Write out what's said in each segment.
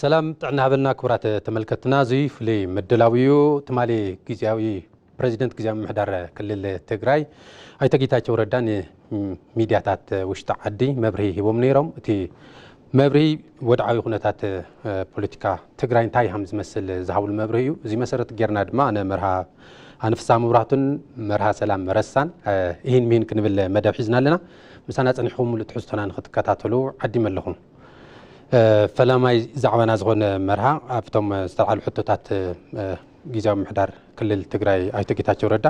ሰላም ጥዕና ሃበልና ክቡራት ተመልከትና። እዚ ፍሉይ ምድላው እዩ። ትማሊ ግዝያዊ ፕሬዚደንት ግዝያዊ ምምሕዳር ክልል ትግራይ ኣይተ ጌታቸው ረዳ ንሚድያታት ውሽጢ ዓዲ መብርሂ ሂቦም ነይሮም። እቲ መብርሂ ወድዓዊ ኩነታት ፖለቲካ ትግራይ እንታይ ከም ዝመስል ዝሃብሉ መብርሂ እዩ። እዚ መሰረት ጌርና ድማ ኣነ መርሃ ኣነ ፍስሃ መብራህቱን መርሃ ሰላም ረሳን እሂን ምሂን ክንብል መደብ ሒዝና ኣለና። ምሳና ጸኒሕኩም ሙሉእ ትሕዝቶና ንክትከታተሉ ዓዲመ ኣለኹ። ፈላማይ ዛዕባና ዝኾነ መርሃ ኣብቶም ዝተልዓሉ ሕቶታት ግዝያዊ ምምሕዳር ክልል ትግራይ ኣይተ ጌታቸው ረዳ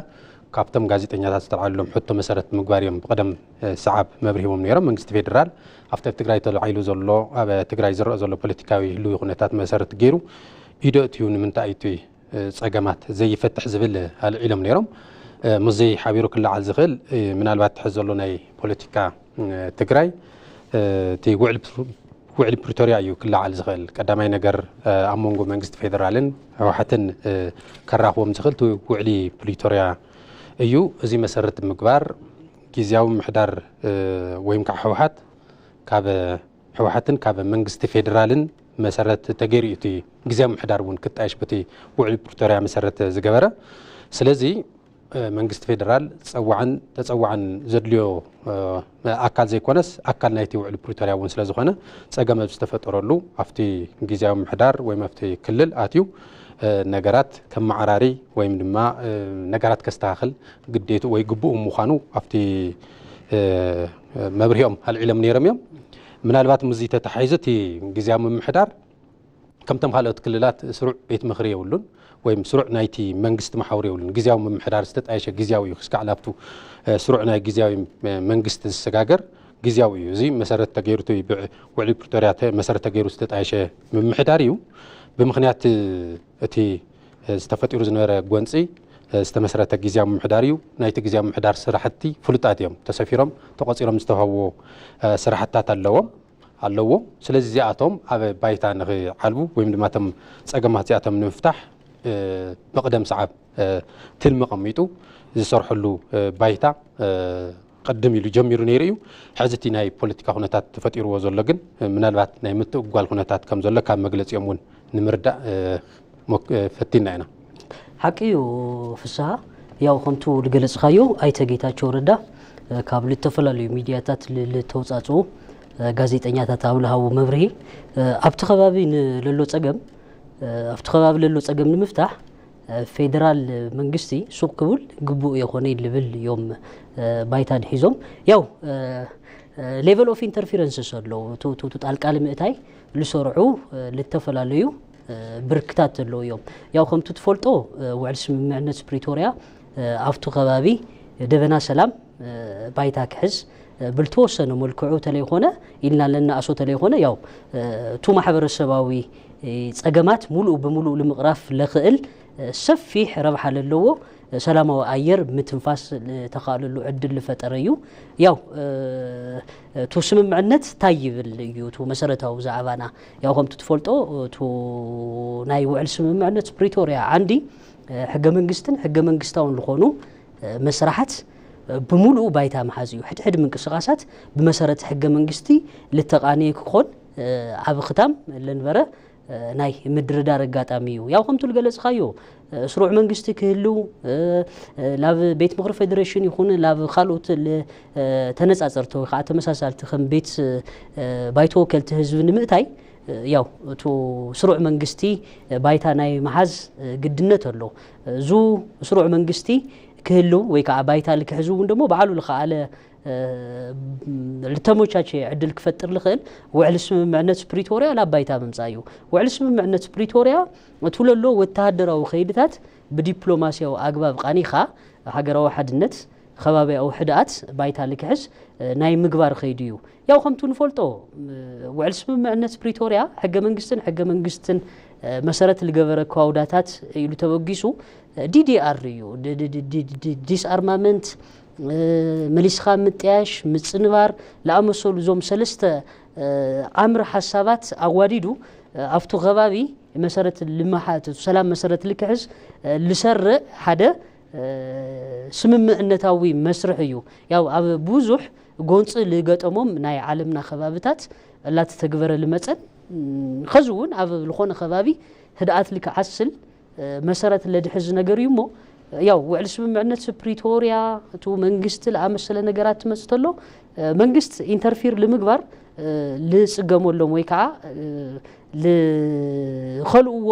ካብቶም ጋዜጠኛታት ዝተልዓሎም ሕቶ መሰረት ምግባር እዮም ብቐደም ሰዓብ መብርሂቦም ነይሮም። መንግስቲ ፌዴራል ኣብቲ ኣብ ትግራይ ተላዒሉ ዘሎ ኣብ ትግራይ ዝረአ ዘሎ ፖለቲካዊ ህልዊ ኩነታት መሰረት ገይሩ ኢዶ እትዩ ንምንታይ እትዩ ጸገማት ዘይፈትሕ ዝብል ኣልዒሎም ነይሮም። ምስዚ ሓቢሩ ክለዓል ዝኽእል ምናልባት ሕዚ ዘሎ ናይ ፖለቲካ ትግራይ እቲ ውዕሊ ፕሪቶርያ እዩ ክለዓል ዝኽእል። ቀዳማይ ነገር ኣብ መንጎ መንግስቲ ፌደራልን ህወሓትን ከራኽቦም ዝኽእል እቲ ውዕሊ ፕሪቶርያ እዩ። እዚ መሰረት ምግባር ግዝያዊ ምምሕዳር ወይም ከዓ ህወሓት ካብ ህወሓትን ካብ መንግስቲ ፌደራልን መሰረት ተገይሩ እዩ እቲ ግዝያዊ ምምሕዳር እውን ክጣየሽ በቲ ውዕሊ ፕሪቶርያ መሰረት ዝገበረ። ስለዚ መንግስቲ ፌደራል ጸዋዕን ተጸዋዕን ዘድልዮ ኣካል ዘይኮነስ ኣካል ናይቲ ውዕሊ ፕሪቶርያ እውን ስለዝኾነ ጸገም ኣብ ዝተፈጠረሉ ኣብቲ ግዝያዊ ምምሕዳር ወይም ኣብቲ ክልል ኣትዩ ነገራት ከመዓራሪ ወይም ድማ ነገራት ከስተኻኽል ግዴቱ ወይ ግቡኡ ምዃኑ ኣብቲ መብርሂኦም ኣልዒሎም ነይሮም እዮም። ምናልባት ምስዚ ተተሓሒዙ እቲ ግዝያዊ ምምሕዳር ከምቶም ካልኦት ክልላት ስሩዕ ቤት ምኽሪ የብሉን ወይም ስሩዕ ናይቲ መንግስቲ መሓውር የብሉን። ግዝያዊ ምምሕዳር ዝተጣየሸ ግዝያዊ እዩ። ክስካዕ ላብቱ ስሩዕ ናይ ግዝያዊ መንግስቲ ዝሰጋገር ግዝያዊ እዩ። እዚ መሰረት ተገይሩ እቲ ውዕሊ ፕሪቶርያ መሰረት ተገይሩ ዝተጣየሸ ምምሕዳር እዩ። ብምኽንያት እቲ ዝተፈጢሩ ዝነበረ ጎንፂ ዝተመስረተ ግዝያዊ ምምሕዳር እዩ። ናይቲ ግዝያዊ ምምሕዳር ስራሕቲ ፍሉጣት እዮም። ተሰፊሮም ተቆፂሮም ዝተዋህብዎ ስራሕትታት ኣለዎም ኣለዎ። ስለዚ እዚኣቶም ኣብ ባይታ ንኽዓልቡ ወይም ድማ እቶም ፀገማት እዚኣቶም ንምፍታሕ መቕደም ሰዓብ ትልሚ ቀሚጡ ዝሰርሐሉ ባይታ ቅድም ኢሉ ጀሚሩ ነይሩ እዩ። ሕዚ እቲ ናይ ፖለቲካ ኩነታት ተፈጢርዎ ዘሎ ግን ምናልባት ናይ ምትእጓል ኩነታት ከም ዘሎ ካብ መግለፂኦም እውን ንምርዳእ ፈቲና ኢና። ሓቂ እዩ ፍስሃ። ያው ከምቱ ዝገለፅካዮ ኣይተ ጌታቸው ረዳ ካብ ዝተፈላለዩ ሚድያታት ዝተውፃፅኡ ጋዜጠኛታት ኣብ ልሃቡ መብርሂ ኣብቲ ከባቢ ንለሎ ፀገም ኣብቲ ከባቢ ለሎ ፀገም ንምፍታሕ ፌደራል መንግስቲ ሱቕ ክብል ግቡእ የኾነ ልብል እዮም ባይታ ድሒዞም። ያው level of interference ኣለዉ ጣልቃ ልምእታይ ልሰርዑ ልተፈላለዩ ብርክታት ዘለዉ እዮም። ያው ከምቲ ትፈልጦ ውዕል ስምምዕነት ፕሪቶርያ ኣብቱ ከባቢ ደበና ሰላም ባይታ ክሕዝ ብልተወሰነ መልክዑ ተለይኮነ ኢልና ለናእሶ ተለይኮነ ያው እቱ ማሕበረሰባዊ ፀገማት ሙሉእ ብምሉእ ልምቕራፍ ለኽእል ሰፊሕ ረብሓ ለለዎ ሰላማዊ ኣየር ምትንፋስ ልተኻእለሉ ዕድል ልፈጠረ እዩ። ያው እቱ ስምምዕነት ታይ ይብል እዩ እቱ መሰረታዊ ዛዕባና። ያው ከምቲ ትፈልጦ እቱ ናይ ውዕል ስምምዕነት ፕሪቶርያ ዓንዲ ሕገ መንግስትን ሕገ መንግስታውን ዝኾኑ መስራሓት ብሙሉኡ ባይታ ምሓዝ እዩ። ሕድሕድ ምንቅስቃሳት ብመሰረት ሕገ መንግስቲ ልተቃነየ ክኾን ኣብ ክታም ለንበረ ናይ ምድርዳር ኣጋጣሚ እዩ። ያው ከምቱ ልገለጽካዮ ስሩዕ መንግስቲ ክህልው ላብ ቤት ምኽሪ ፌዴሬሽን ይኹን ላብ ካልኦት ተነጻጸርቲ ወይ ከዓ ተመሳሳልቲ ከም ቤት ባይቶ ወከልቲ ህዝቢ ንምእታይ ያው እቱ ስሩዕ መንግስቲ ባይታ ናይ መሓዝ ግድነት ኣሎ። እዙ ስሩዕ መንግስቲ ክህልው ወይ ከዓ ባይታ ልክሕዝ እውን ደሞ ባዕሉ ልኸኣለ ልተመቻቸ ዕድል ክፈጥር ልኽእል ውዕሊ ስምምዕነት ፕሪቶርያ ላብ ባይታ ምምፃእ እዩ። ውዕሊ ስምምዕነት ፕሪቶርያ እቱ ለሎ ወተሃደራዊ ከይድታት ብዲፕሎማሲያዊ ኣግባብ ቃኒኻ ሃገራዊ ሓድነት ከባቢያዊ ሕድኣት ባይታ ልክሕዝ ናይ ምግባር ከይዱ እዩ። ያው ከምቱ ንፈልጦ ውዕል ስምምዕነት ፕሪቶርያ ሕገ መንግስትን ሕገ መንግስትን መሰረት ልገበረ ከዋውዳታት ኢሉ ተበጊሱ ዲዲኣር እዩ። ዲስኣርማመንት፣ መሊስኻ ምጥያሽ፣ ምፅንባር ለኣመሰሉ እዞም ሰለስተ ኣምር ሓሳባት ኣዋዲዱ ኣብቱ ከባቢ መሰረት ልምሓት ሰላም መሰረት ልክሕዝ ልሰርዕ ሓደ ስምምዕነታዊ መስርሕ እዩ። ያው ኣብ ብዙሕ ጎንፂ ልገጠሞም ናይ ዓለምና ከባብታት ላተተግበረ ልመፀን ከዚ እውን ኣብ ዝኾነ ከባቢ ህድኣት ልክዓስል መሰረት ለድሕዝ ነገር እዩ እሞ፣ ያው ውዕሊ ስምምዕነት ፕሪቶርያ እቱ መንግስቲ ለኣመሰለ ነገራት ትመፅ ተሎ መንግስት ኢንተርፊር ልምግባር ልፅገመሎም ወይ ከዓ ልኸልእዎ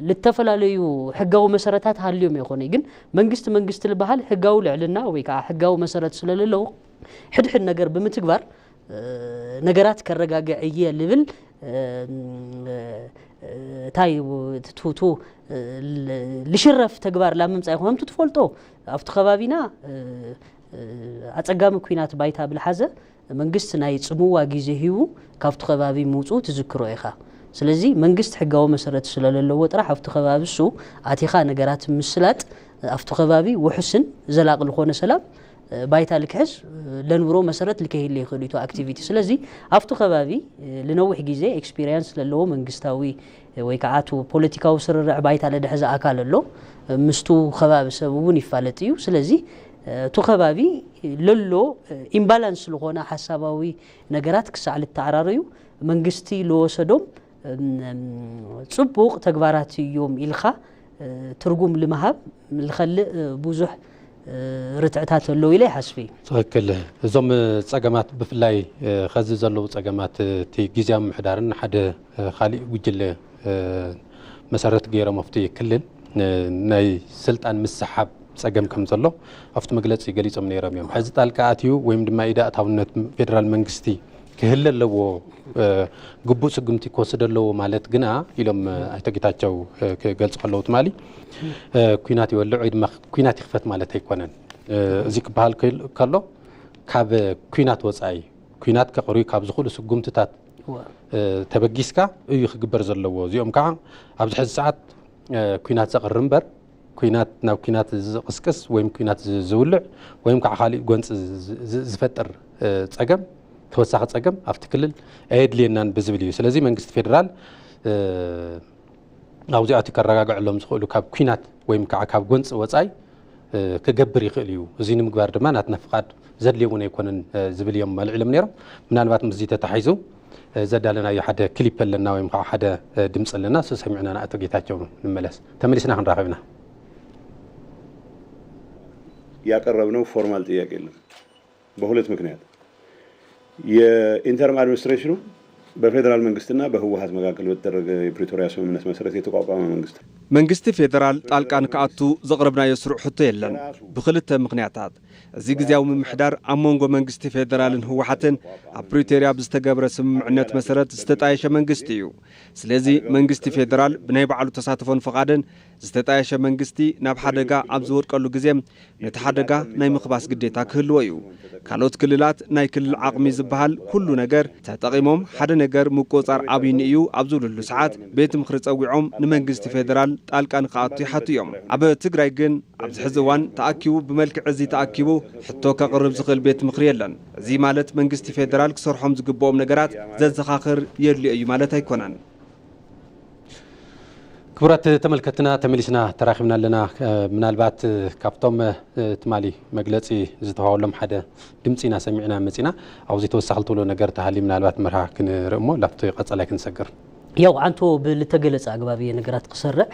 ልተፈላለዩ ሕጋዊ መሰረታት ሃልዮም ይኾነ ግን መንግስቲ መንግስቲ ልበሃል ሕጋዊ ልዕልና ወይ ከዓ ሕጋዊ መሰረት ስለለለዎ ሕድሕድ ነገር ብምትግባር ነገራት ከረጋግዕ እየ ልብል እንታይ ትቱ ልሽረፍ ተግባር ላምምፃእ ይኮምቱ ትፈልጦ ኣብቲ ከባቢና ኣፀጋሚ ኩናት ባይታ ብልሓዘ መንግስት ናይ ፅምዋ ግዜ ሂቡ ካብቲ ከባቢ ምውፅኡ ትዝክሮ ኢኻ። ስለዚ መንግስት ሕጋዊ መሰረት ስለለለዎ ጥራሕ ኣብቲ ከባቢ እሱ ኣቲኻ ነገራት ምስላጥ ኣብቲ ከባቢ ውሑስን ዘላቂ ዝኾነ ሰላም ባይታ ልክሕዝ ለንብሮ መሰረት ልከይህል ይኽእል እዩ ኣክቲቪቲ። ስለዚ ኣብቲ ከባቢ ልነዊሕ ግዜ ኤክስፒሪየንስ ለለዎ መንግስታዊ ወይ ከዓ እቲ ፖለቲካዊ ስርርዕ ባይታ ለድሕዘ ኣካል ኣሎ። ምስቱ ከባቢ ሰብ እውን ይፋለጥ እዩ። ስለዚ እቲ ከባቢ ለሎ ኢምባላንስ ዝኾነ ሓሳባዊ ነገራት ክሳዕ ልተዓራረዩ መንግስቲ ለወሰዶም ፅቡቕ ተግባራት እዮም ኢልካ ትርጉም ልምሃብ ልኸልእ ብዙሕ ርትዕታት ኣለዉ ኢለ ይሓስብ እዩ። ትኽክል። እዞም ጸገማት ብፍላይ ኸዚ ዘለዉ ጸገማት እቲ ግዜያዊ ምምሕዳርን ሓደ ካሊእ ጉጅለ መሰረት ገይሮም ኣብቲ ክልል ናይ ስልጣን ምስሓብ ጸገም ከም ዘሎ ኣብቲ መግለጺ ገሊጾም ነይሮም እዮም። ሕዚ ጣልቃ ኣትዩ ወይም ድማ ኢድ ኣእታውነት ፌደራል መንግስቲ ክህለ ኣለዎ፣ ግቡእ ስጉምቲ ክወስድ ኣለዎ ማለት ግና ኢሎም ኣይተ ጌታቸው ክገልጹ ከለዉ ትማሊ ኲናት ይወልዕ ወይ ድማ ኲናት ይኽፈት ማለት ኣይኮነን። እዚ ክበሃል ከሎ ካብ ኲናት ወጻኢ ኲናት ከቕርዩ ካብ ዝኽእሉ ስጉምትታት ተበጊስካ እዩ ክግበር ዘለዎ። እዚኦም ከዓ ኣብዚ ሕዚ ሰዓት ኲናት ዘቕሪ እምበር ኲናት ናብ ኲናት ዝቕስቅስ ወይም ኲናት ዝውልዕ ወይም ከዓ ካሊእ ጎንፂ ዝፈጥር ፀገም ተወሳኺ ፀገም ኣብቲ ክልል ኣየድልየናን ብዝብል እዩ። ስለዚ መንግስቲ ፌደራል ኣብዚኣቱ ከረጋግዐሎም ዝኽእሉ ካብ ኲናት ወይም ከዓ ካብ ጎንፂ ወፃኢ ክገብር ይኽእል እዩ። እዚ ንምግባር ድማ ናትና ፍቓድ ዘድልየ እውን ኣይኮነን ዝብል እዮም ኣልዒሎም ነይሮም። ምናልባት ምስዚ ተታሒዙ ዘዳለናዮ ሓደ ክሊፕ ኣለና ወይም ከዓ ሓደ ድምፂ ኣለና፣ እሱ ሰሚዕና ንኣቶ ጌታቸው ንመለስ። ተመሊስና ክንራኸብ ኢና። ያቀረብነው ፎርማል ጥያቄ የለም በሁለት ምክንያት። የኢንተርም አድሚኒስትሬሽኑ በፌዴራል መንግስትና በህወሀት መካከል በተደረገ የፕሪቶሪያ ስምምነት መሰረት የተቋቋመ መንግስት። መንግስቲ ፌዴራል ጣልቃ ንክኣቱ ዘቕረብናዮ ስሩዕ ሕቶ የለን ብክልተ ምክንያታት። እዚ ግዜያዊ ምምሕዳር ኣብ መንጎ መንግስቲ ፌዴራልን ህወሓትን ኣብ ፕሪቶርያ ብዝተገብረ ስምምዕነት መሰረት ዝተጣየሸ መንግስቲ እዩ። ስለዚ መንግስቲ ፌዴራል ብናይ ባዕሉ ተሳትፎን ፍቓድን ዝተጣየሸ መንግስቲ ናብ ሓደጋ ኣብ ዝወድቀሉ ግዜ ነቲ ሓደጋ ናይ ምኽባስ ግዴታ ክህልዎ እዩ። ካልኦት ክልላት ናይ ክልል ዓቕሚ ዝበሃል ኩሉ ነገር ተጠቒሞም ሓደ ነገር ምቁፅፃር ኣብዩኒ እዩ ኣብ ዝብልሉ ሰዓት ቤት ምኽሪ ፀዊዖም ንመንግስቲ ፌዴራል ጣልቃ ንክኣቱ ይሓቱ እዮም። ኣብ ትግራይ ግን ኣብዚ ሕዚ እዋን ተኣኪቡ ብመልክዕ እዚ ተኣኪቡ ሕቶ ከቕርብ ዝኽእል ቤት ምኽሪ የለን። እዚ ማለት መንግስቲ ፌዴራል ክሰርሖም ዝግብኦም ነገራት ዘዘኻኽር የድልዮ እዩ ማለት ኣይኮነን። ክቡራት ተመልከትና ተመሊስና ተራኺብና ኣለና። ምናልባት ካብቶም ትማሊ መግለፂ ዝተዋሃበሎም ሓደ ድምፂ ኢና ሰሚዕና መፂና። ኣብዚ ተወሳኺ ትብሎ ነገር ተሃልዩ ምናልባት መርሃ ክንርኢ እሞ ላብቲ ቀፃላይ ክንሰግር። ያው ዓንቶ ብልተገለፀ ኣግባብ እየ ነገራት ክሰርዕ።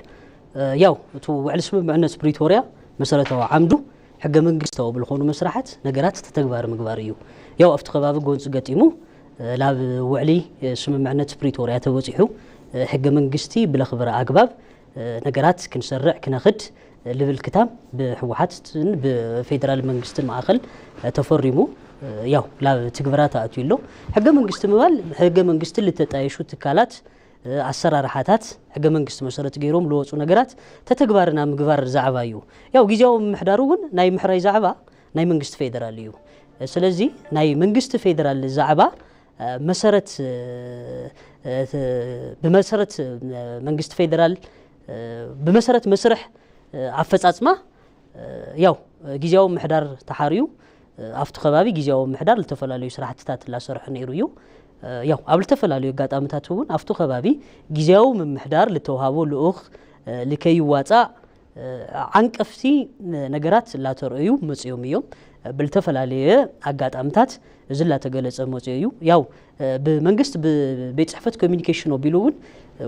ያው እቲ ውዕሊ ስምምዕነት ፕሪቶርያ መሰረታዊ ዓምዱ ሕገ መንግስታዊ ብልኾኑ መስራሓት ነገራት ተተግባሪ ምግባር እዩ። ያው ኣብቲ ከባቢ ጎንፂ ገጢሙ ላብ ውዕሊ ስምምዕነት ፕሪቶርያ ተበፂሑ ሕገ መንግስቲ ብለኽበረ ኣግባብ ነገራት ክንሰርዕ ክነኽድ ልብል ክታም ብህወሓትን ብፌደራል መንግስትን ማእኸል ተፈሪሙ ያው ላብ ትግበራ ተኣትዩ ኣሎ። ሕገ መንግስቲ ምባል ሕገ መንግስቲ ልተጣየሹ ትካላት ኣሰራርሓታት ሕገ መንግስቲ መሰረት ገይሮም ልወፁ ነገራት ተተግባርና ምግባር ዛዕባ እዩ። ያው ግዜያዊ ምምሕዳሩ እውን ናይ ምሕራይ ዛዕባ ናይ መንግስቲ ፌደራል እዩ። ስለዚ ናይ መንግስቲ ፌደራል ዛዕባ መሰረት ብመሰረት መንግስቲ ፌደራል ብመሰረት መስርሕ ኣፈፃፅማ ያው ግዜያዊ ምምሕዳር ተሓርዩ ኣብቲ ከባቢ ግዜያዊ ምምሕዳር ዝተፈላለዩ ስራሕትታት ላሰርሐ ነይሩ እዩ። ያው ኣብ ዝተፈላለዩ ኣጋጣሚታት እውን ኣብቲ ከባቢ ግዜያዊ ምምሕዳር ልተውሃቦ ልኡኽ ልከይዋፃእ ዓንቀፍቲ ነገራት ላተርእዩ መፅዮም እዮም። ብልተፈላለየ ኣጋጣምታት እዚ ላተገለፀ መፅዮ እዩ። ያው ብመንግስት ብቤት ፅሕፈት ኮሚኒኬሽን ኣቢሉ እውን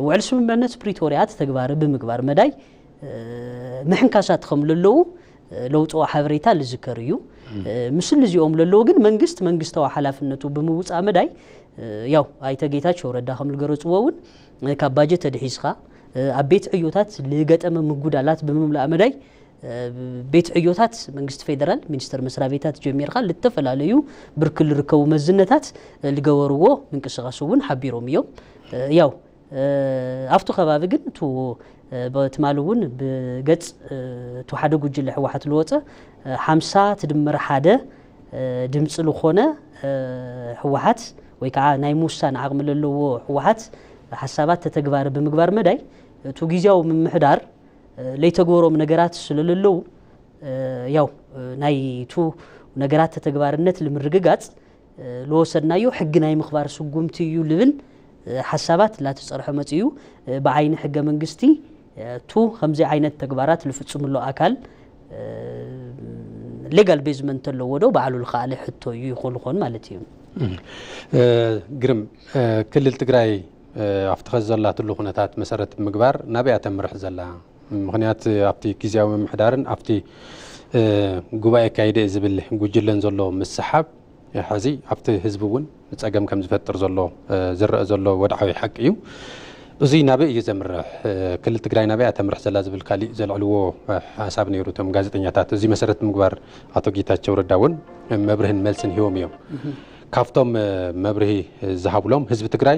ውዕል ስምምዕነት ፕሪቶርያ ተግባሪ ብምግባር መዳይ ምሕንካሳት ከም ለለዉ ለውፅኦ ሓበሬታ ልዝከር እዩ። ምስል እዚኦም ለለዉ ግን መንግስት መንግስታዊ ሓላፍነቱ ብምውፃእ መዳይ ያው ኣይተ ጌታቸው ረዳ ከም ልገረፅዎ እውን ካብ ባጀት ተድሒዝካ ኣብ ቤት ዕዮታት ልገጠመ ምጉዳላት ብምምላእ መዳይ ቤት ዕዮታት መንግስቲ ፌደራል ሚኒስተር መስሪያ ቤታት ጀሚርካ ልተፈላለዩ ብርክ ልርከቡ መዝነታት ልገበርዎ ምንቅስቃስ እውን ሓቢሮም እዮም። ያው ኣብቲ ከባቢ ግን እቱ ትማሊ እውን ብገጽ እቱ ሓደ ጉጅለ ህወሓት ልወፀ ሓምሳ ትድምር ሓደ ድምፂ ልኾነ ህወሓት ወይ ከዓ ናይ ምውሳን ዓቕሚ ለለዎ ህወሓት ሓሳባት ተተግባሪ ብምግባር መዳይ እቱ ግዜያዊ ምምሕዳር ለይተግበሮም ነገራት ስለለለዉ ያው ናይቱ ነገራት ተተግባርነት ልምርግጋጽ ልወሰድናዮ ሕጊ ናይ ምኽባር ስጉምቲ እዩ ልብል ሓሳባት ላተፀርሖ መፅኡ ብዓይኒ ሕገ መንግስቲ እቱ ከምዚ ዓይነት ተግባራት ልፍፅምሎ ኣካል ሌጋል ቤዝመንት ኣለዎ ዶ ባዕሉ ልኸኣለ ሕቶ እዩ ይኾን ይኾን ማለት እዩ። ግርም ክልል ትግራይ ኣብቲ ኸዚ ዘላትሉ ኩነታት መሰረት ብምግባር ናበይ እያ ተምርሕ ዘላ? ምኽንያት ኣብቲ ግዜያዊ ምምሕዳርን ኣብቲ ጉባኤ ኣካይደ ዝብል ጉጅለን ዘሎ ምስሓብ ሕዚ ኣብቲ ህዝቢ እውን ፀገም ከም ዝፈጥር ዘሎ ዝረአ ዘሎ ወድዓዊ ሓቂ እዩ። እዚ ናበይ እዩ ዘምርሕ? ክልል ትግራይ ናበይ እያ ተምርሕ ዘላ ዝብል ካሊእ ዘልዕልዎ ሓሳብ ነይሩ እቶም ጋዜጠኛታት። እዚ መሰረት ብምግባር ኣቶ ጌታቸው ረዳ እውን መብርህን መልስን ሂቦም እዮም። ካብቶም መብርሂ ዝሃብሎም ህዝቢ ትግራይ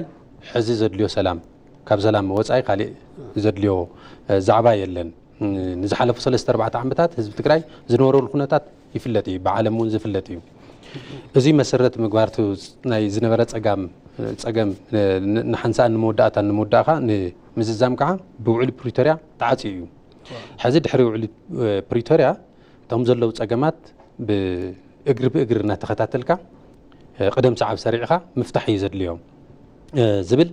ሕዚ ዘድልዮ ሰላም ካብ ሰላም ወፃኢ ካሊእ ዘድልዮ ዛዕባ የለን። ንዝሓለፉ ሰለስተ ኣርባዕተ ዓመታት ህዝቢ ትግራይ ዝነበረሉ ኩነታት ይፍለጥ እዩ፣ ብዓለም እውን ዝፍለጥ እዩ። እዚ መሰረት ምግባር ናይ ዝነበረ ፀጋም ፀገም ንሓንሳእን ንመወዳእታን ንምውዳእካ ንምዝዛም ከዓ ብውዕሊ ፕሪቶርያ ተዓፅዩ እዩ። ሕዚ ድሕሪ ውዕሊ ፕሪቶርያ እቶም ዘለዉ ፀገማት ብእግሪ ብእግሪ እናተኸታተልካ ቅደም ሰዓብ ሰሪዕኻ ምፍታሕ እዩ ዘድልዮም ዝብል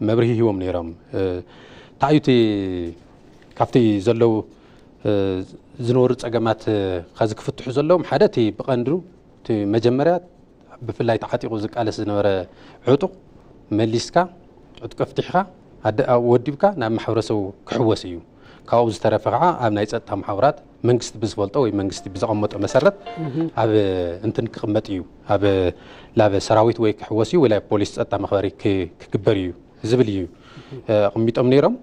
መብርሂ ሂቦም ነይሮም። እንታይ እዩ እቲ ካብቲ ዘለዉ ዝነበሩ ፀገማት ከዚ ክፍትሑ ዘለዎም ሓደ እቲ ብቐንዱ እቲ መጀመርያ ብፍላይ ተዓጢቑ ዝቃለስ ዝነበረ ዕጡቕ መሊስካ ዕጥቂ ኣፍቲሕኻ ወዲብካ ናብ ማሕበረሰቡ ክሕወስ እዩ። ካብኡ ዝተረፈ ከዓ ኣብ ናይ ፀጥታ መሓውራት መንግስቲ ብዝፈልጦ ወይ መንግስቲ ብዘቐመጦ መሰረት ኣብ እንትን ክቕመጥ እዩ። ኣብ ላበ ሰራዊት ወይ ክሕወስ እዩ ወይ ላብ ፖሊስ ፀጥታ መኽበሪ ክግበር እዩ ዝብል እዩ ኣቕሚጦም ነይሮም።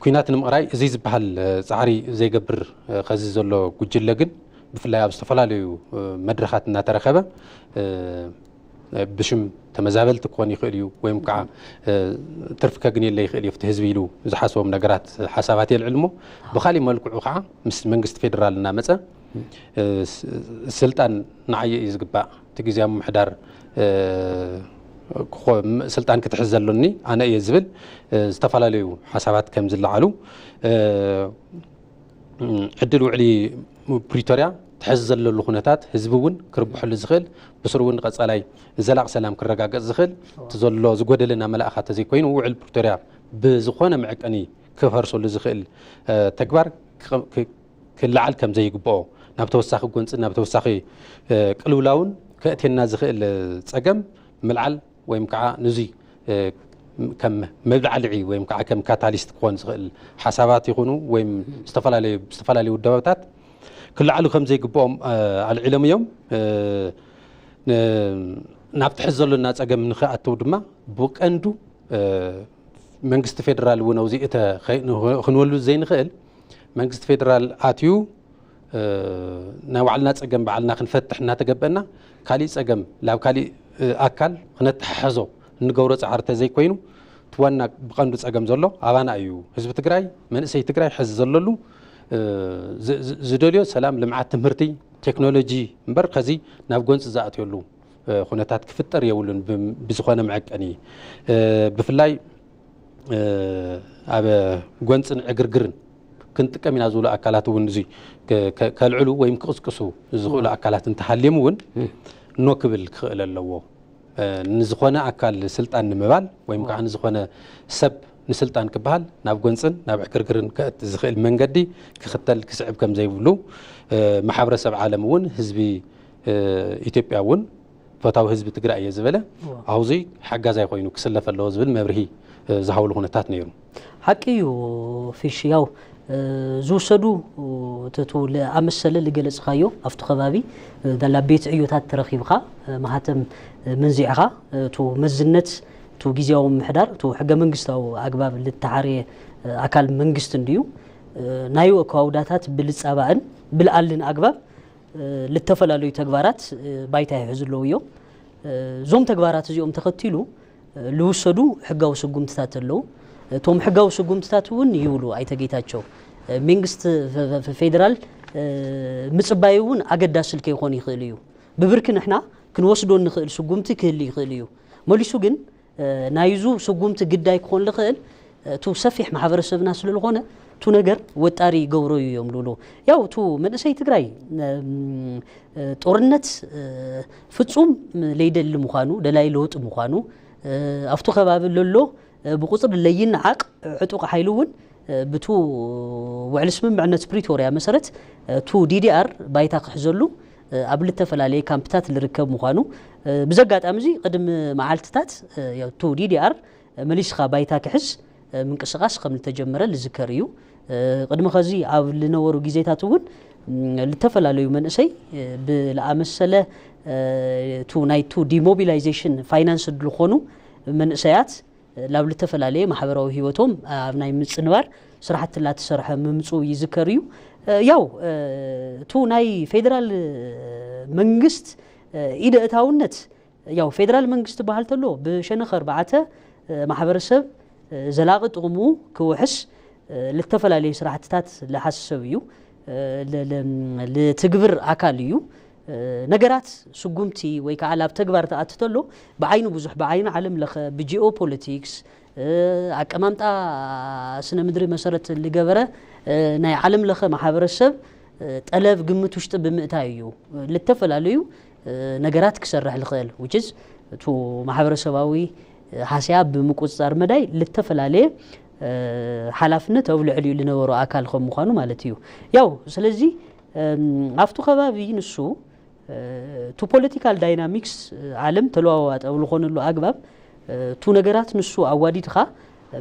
ኩናት ንምቕራይ እዚ ዝበሃል ፃዕሪ ዘይገብር ከዚ ዘሎ ጉጅለ ግን ብፍላይ ኣብ ዝተፈላለዩ መድረኻት እናተረኸበ ብሽም ተመዛበልቲ ክኾን ይኽእል እዩ ወይም ከዓ ትርፊ ከግንየለ ይኽእል እዩ ኣብቲ ህዝቢ ኢሉ ዝሓስቦም ነገራት ሓሳባት የልዕል እሞ ብካሊእ መልክዑ ከዓ ምስ መንግስቲ ፌደራል እናመፀ ስልጣን ንዓየ እዩ ዝግባእ እቲ ግዜያዊ ምምሕዳር ስልጣን ክትሕዝ ዘሎኒ ኣነ እየ ዝብል ዝተፈላለዩ ሓሳባት ከም ዝለዓሉ ዕድል ውዕሊ ፕሪቶርያ ትሕዚ ዘለሉ ኩነታት ህዝቢ እውን ክርብሐሉ ዝኽእል ብስሩ እውን ቀፃላይ ዘላቕ ሰላም ክረጋገፅ ዝኽእል እቲ ዘሎ ዝጎደለ እናመላእኻ ተዘይኮይኑ ውዕል ፕሪቶርያ ብዝኾነ መዐቀኒ ክፈርሰሉ ዝኽእል ተግባር ክለዓል ከም ዘይግብኦ ናብ ተወሳኺ ጎንፂ ናብ ተወሳኺ ቅልውላውን ከእትየና ዝኽእል ፀገም ምልዓል ወይም ከዓ ንዙይ ከም መብላዕልዒ ወይም ከዓ ከም ካታሊስት ክኾን ዝኽእል ሓሳባት ይኹኑ ወይም ዝተፈላለዩ ውደባታት ክለዓሉ ከም ዘይግብኦም ኣልዒሎም እዮም። ናብቲ ሕዚ ዘሎና ፀገም ንክኣትው ድማ ብቀንዱ መንግስቲ ፌደራል እውን ኣብዚ እተ ክንወሉ ዘይንኽእል መንግስቲ ፌደራል ኣትዩ ናይ ባዕልና ፀገም ባዕልና ክንፈትሕ እናተገበአና ካሊእ ፀገም ላብ ካሊእ ኣካል ክነተሓሕዞ እንገብሮ ፃዕሪ ተዘይኮይኑ እቲ ዋና ብቐንዱ ፀገም ዘሎ ኣባና እዩ። ህዝቢ ትግራይ መንእሰይ ትግራይ ሕዚ ዘለሉ ዝደልዮ ሰላም፣ ልምዓት፣ ትምህርቲ፣ ቴክኖሎጂ እምበር ከዚ ናብ ጎንፂ ዝኣትየሉ ኩነታት ክፍጠር የብሉን። ብዝኾነ መዐቀኒ ብፍላይ ኣብ ጎንፅን ዕግርግርን ክንጥቀም ኢና ዝብሉ ኣካላት እውን እዚ ከልዕሉ ወይም ክቕስቅሱ ዝኽእሉ ኣካላት እንተሃልዮም እውን ኖ ክብል ክኽእል ኣለዎ። ንዝኾነ ኣካል ስልጣን ንምባል ወይም ከዓ ንዝኾነ ሰብ ብስልጣን ክበሃል ናብ ጎንፅን ናብ ዕግርግርን ከእቲ ዝኽእል መንገዲ ክኽተል ክስዕብ ከም ዘይብሉ፣ እ፣ ማሕበረሰብ ዓለም እውን ህዝቢ፣ እ፣ ኢትዮጵያ እውን ፈታዊ ህዝቢ ትግራይ እየ ዝበለ፣ እዎ። ኣብዚ ሓጋዛይ ኮይኑ ክስለፍ ኣለዎ ዝብል መብርሂ፣ እ፣ ዝሃብሉ ኩነታት ነይሩ። ሓቂ እዩ። ፊሽ፣ ያው፣ እ፣ ዝውሰዱ፣ እ፣ እቲ፣ እቲ ለኣመሰለ ዝገለጽካዮ ኣብቲ ከባቢ፣ እ፣ ዳላ ቤት ዕዮታት ተረኺብካ፣ እ፣ ማህተም፣ እ፣ መንዚዕኻ፣ እ፣ እቱ መዝነት፣ እቱ ግዜያዊ ምምሕዳር፣ እቱ ሕገ መንግስታዊ ኣግባብ ልተሓርየ፣ እ፣ ኣካል መንግስቲ እንድዩ። እ፣ ናዩ ኣከዋውዳታት ብልጻባእን ብልኣልን ኣግባብ፣ እ፣ ልተፈላለዩ ተግባራት፣ እ፣ ባይታ ይሕዙ ኣለዉ እዮም። እ፣ እዞም ተግባራት እዚኦም ተኸቲሉ፣ እ፣ ልውሰዱ ሕጋዊ ስጉምትታት ኣለዉ። እቶም ሕጋዊ ስጉምትታት እውን ይብሉ ኣይተ ጌታቸው፣ እ፣ መንግስቲ ፈ-፣ ፈ-፣ ፌደራል፣ እ፣ ምጽባዩ እውን ኣገዳሲ ልከይኮን ይኽእል እዩ። ብብርኪ ንሕና ክንወስዶ እንኽእል ስጉምቲ ክህሉ ይኽእል እዩ። መሊሱ ግን፣ እ፣ ናይዙ ስጉምቲ ግዳይ ክኾን ልኽእል፣ እ፣ እቱ ሰፊሕ ማሕበረሰብና ስለ ዝኾነ፣ እቱ ነገር ወጣሪ ይገብሮ እዩ እዮም ልብሉ። ያው፣ እቱ መንእሰይ ትግራይ፣ እም፣ እ፣ ጦርነት፣ እ፣ ፍጹም ለይደሊ ምዃኑ፣ ደላይ ለውጢ ምዃኑ፣ እ፣ ኣብቱ ከባቢ ለሎ፣ እ፣ ብቁጽሪ ለይነዓቕ ዕጡቕ ሓይሊ እውን፣ እ፣ ብቱ ውዕሊ ስምምዕነት ፕሪቶርያ መሰረት፣ እ፣ እቱ ዲ ዲ ኣር ባይታ ክሕዘሉ፣ እ፣ ኣብ ልተፈላለየ ካምፕታት ልርከብ ምዃኑ፣ እ፣ ብዘጋጣሚ እዚ ቅድሚ መዓልትታት፣ እ፣ ያው፣ እቱ ዲ ዲ ኣር መሊስኻ ባይታ ክሕዝ፣ እ፣ ምንቅስቃስ ከም ልተጀመረ ልዝከር እዩ። እ፣ ቅድሚ ኸዚ ኣብ ልነበሩ ግዜታት እውን፣ ም፣ ልተፈላለዩ መንእሰይ፣ እ፣ ብልኣመሰለ፣ እ፣ እቱ ናይ እቱ ዲሞቢላይዜሽን ፋይናንስ ልኾኑ መንእሰያት፣ እ፣ ላብ ልተፈላለየ ማሕበራዊ ህይወቶም ኣብ ናይ ምጽንባር ስራሕቲ ላተሰርሐ ምምጹ ይዝከር እዩ። እ፣ ያው፣ እ፣ እቱ ናይ ፌደራል መንግስት፣ እ፣ ኢደ እታውነት፣ ያው ፌደራል መንግስቲ በሃል ተሎ ብሸነኽ ኣርባዕተ፣ እ፣ ማሕበረሰብ፣ እ፣ ዘላቒ ጥቕሙ ክውሕስ፣ እ፣ ልተፈላለየ ስራሕትታት ልሓስሰብ እዩ። እ፣ ል-፣ ል-፣ ልትግብር ኣካል እዩ። እ፣ ነገራት ስጉምቲ ወይ ከዓ ላብ ተግባር ተኣቲ ተሎ ብዓይኑ ብዙሕ፣ ብዓይኒ ዓለም ለኸ፣ ብጂኦ ፖለቲክስ፣ እ፣ ኣቀማምጣ ስነ ምድሪ መሰረት ልገበረ፣ እ፣ ናይ ዓለም ለኸ ማሕበረሰብ፣ እ፣ ጠለብ ግምት ውሽጢ ብምእታይ እዩ። ልተፈላለዩ፣ እ፣ ነገራት ክሰርሕ ልኽእል፣ which is እቱ ማሕበረሰባዊ፣ እ፣ ሃስያ ብምቁጽጻር መዳይ ልተፈላለየ፣ እ፣ ሓላፍነት ኣብ ልዕሊኡ ልነበሮ ኣካል ከም ምዃኑ ማለት እዩ። ያው፣ ስለዚ፣ እም፣ ኣብቱ ከባቢ ንሱ፣ እ፣ እቱ ፖለቲካል ዳይናሚክስ፣ እ፣ ዓለም ተለዋዋጥ ኣብ ልኾነሉ ኣግባብ፣ እ፣ እቱ ነገራት ንሱ ኣዋዲድኻ፣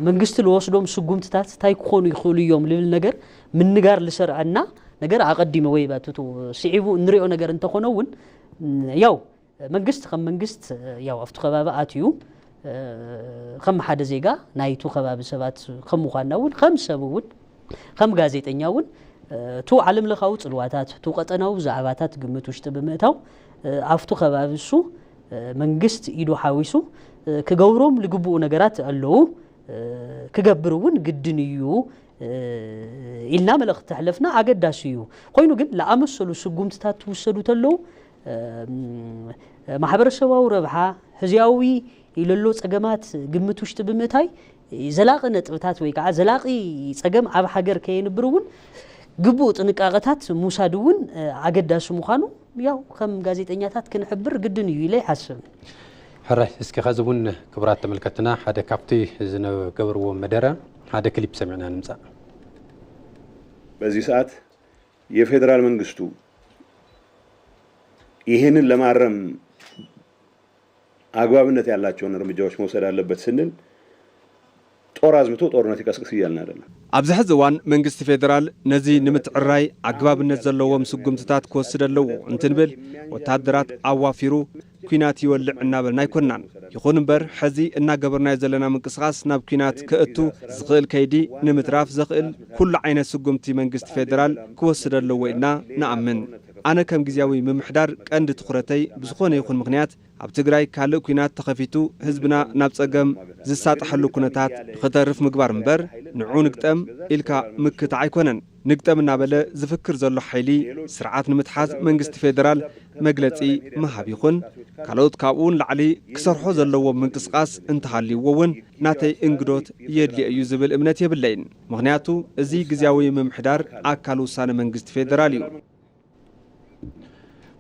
መንግስቲ ልወስዶም ስጉምትታት እንታይ ክኾኑ ይኽእሉ እዮም ልብል ነገር ምንጋር ልሰርዐና ነገር ኣቐዲመ ወይ ባትቱ ስዒቡ እንሪኦ ነገር እንተኾነ እውን፣ ም፣ ያው መንግስቲ ከም መንግስት፣ ያው ኣብቱ ከባቢ ኣትዩ፣ እ፣ ከም ሓደ ዜጋ ናይቱ ከባቢ ሰባት ከም ምዃንና እውን፣ ከም ሰብ እውን፣ ከም ጋዜጠኛ እውን፣ እ፣ እቱ ዓለም ለኻዊ ጽልዋታት፣ እቱ ቀጠናዊ ዛዕባታት ግምት ውሽጢ ብምእታው፣ እ፣ ኣብቱ ከባቢ እሱ፣ እ፣ መንግስት ኢዱ ሓዊሱ፣ እ፣ ክገብሮም ልግብኡ ነገራት ኣለዉ፣ እ፣ ክገብር እውን ግድን እዩ፣ እ፣ ኢልና መልእኽቲ ተሕለፍና ኣገዳሲ እዩ። ኮይኑ ግን፣ ለኣመሰሉ ስጉምትታት ትውሰዱ ተለዉ፣ እ፣ ማሕበረሰባዊ ረብሓ፣ ህዝያዊ ኢለሎ ጸገማት ግምት ውሽጢ ብምእታይ፣ ዘላቒ ነጥብታት ወይ ከዓ ዘላቒ ጸገም ኣብ ሃገር ከየንብር እውን ግቡእ ጥንቃቐታት ምውሳድ እውን፣ እ፣ ኣገዳሲ ምዃኑ፣ ያው፣ ከም ጋዜጠኛታት ክንሕብር ግድን እዩ ኢለ ይሓስብ። ሕራይ፣ እስኪ ኸዚ እውን ክቡራት ተመልከትና ሓደ ካብቲ ዝነበርዎ መደረ ሓደ ክሊፕ ሰሚዕና ንምጻእ። በዚህ ሰዓት የፌዴራል መንግስቱ ይህንን ለማረም አግባብነት ያላቸውን እርምጃዎች መውሰድ አለበት ስንል ጦር አዝምቶ ጦርነት ይቀስቅስ እያልን አይደለም። ኣብዚ ሕዚ እዋን መንግስቲ ፌዴራል ነዚ ንምትዕራይ ኣግባብነት ዘለዎም ስጉምትታት ክወስድ ኣለዎ እንትንብል ወታደራት ኣዋፊሩ ኲናት ይወልዕ እናበልና ኣይኮንናን። ይኹን እምበር ሕዚ እናገበርናዮ ዘለና ምንቅስቓስ ናብ ኲናት ከእቱ ዝኽእል ከይዲ ንምትራፍ ዘኽእል ኩሉ ዓይነት ስጉምቲ መንግስቲ ፌዴራል ክወስድ ኣለዎ ኢልና ንኣምን። ኣነ ከም ግዝያዊ ምምሕዳር ቀንዲ ትኹረተይ ብዝኾነ ይኹን ምኽንያት ኣብ ትግራይ ካልእ ኲናት ተኸፊቱ ህዝብና ናብ ጸገም ዝሳጠሐሉ ኩነታት ንኽተርፍ ምግባር እምበር ንዑ ንግጠም ኢልካ ምክታዕ ኣይኮነን። ንግጠም እናበለ ዝፍክር ዘሎ ሓይሊ ስርዓት ንምትሓዝ መንግስቲ ፌደራል መግለፂ ምሃብ ይኹን ካልኦት ካብኡ ንላዕሊ ክሰርሖ ዘለዎ ምንቅስቓስ እንተሃልይዎ እውን ናተይ እንግዶት የድልዮ እዩ ዝብል እምነት የብለይን። ምኽንያቱ እዚ ግዝያዊ ምምሕዳር ኣካል ውሳነ መንግስቲ ፌደራል እዩ።